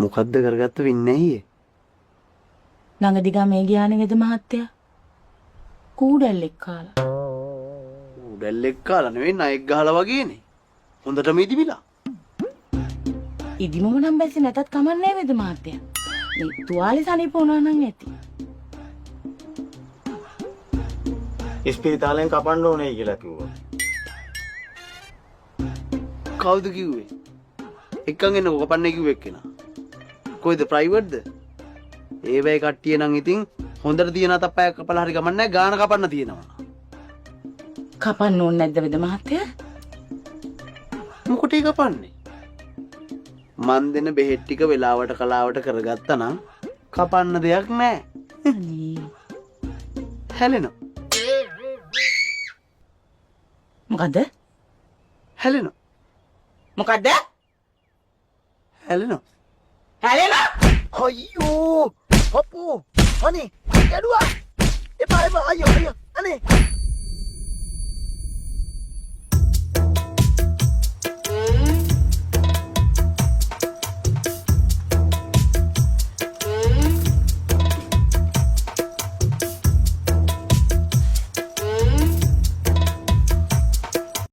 මොකද්ද කරගත්ත වෙන්නේ ඇයි? ළඟදි ගමේ ගියානේ වෙද මහත්තයා. කූඩැල්ලෙක් කාලා. කූඩැල්ලෙක් කාලා නෙවෙයි නයෙක් ගහලා වගේනේ. හොඳටම ඉදිමිලා. ඉදිමම නම් බැස්සේ නැතත් කමක් නෑ වෙද මහත්තයා. මේ තුවාලේ සනීප වුණා නම් ඇති. ඉස්පිරිතාලෙන් කපන්න ඕනේ කියලා කිව්වා. කවුද කිව්වේ? එක්කන් එන්නකෝ කපන්නේ කිව්ව එක්කෙනා. කොයිද ප්‍රයිවට්ද? ඒ වෙයි කට්ටිය නම් ඉතින් හොඳට තියෙන අතප්පයක් කපලා හරි ගමන් නෑ ගාන කපන්න තියෙනවා. කපන්න ඕනේ නැද්ද වෙද මහත්තයා? මොකටද කපන්නේ? මන් දෙන බෙහෙත් ටික වෙලාවට කලාවට කරගත්තා නම් කපන්න දෙයක් නෑ. අනේ හැලෙනවා. මොකද්ද? හැලෙනවා. මොකද්ද? හැලෙනවා. හැලෙනවා. අයියෝ අපෝ අනේ ගැඩුවා එපා එපා අයියෝ අයියෝ අනේ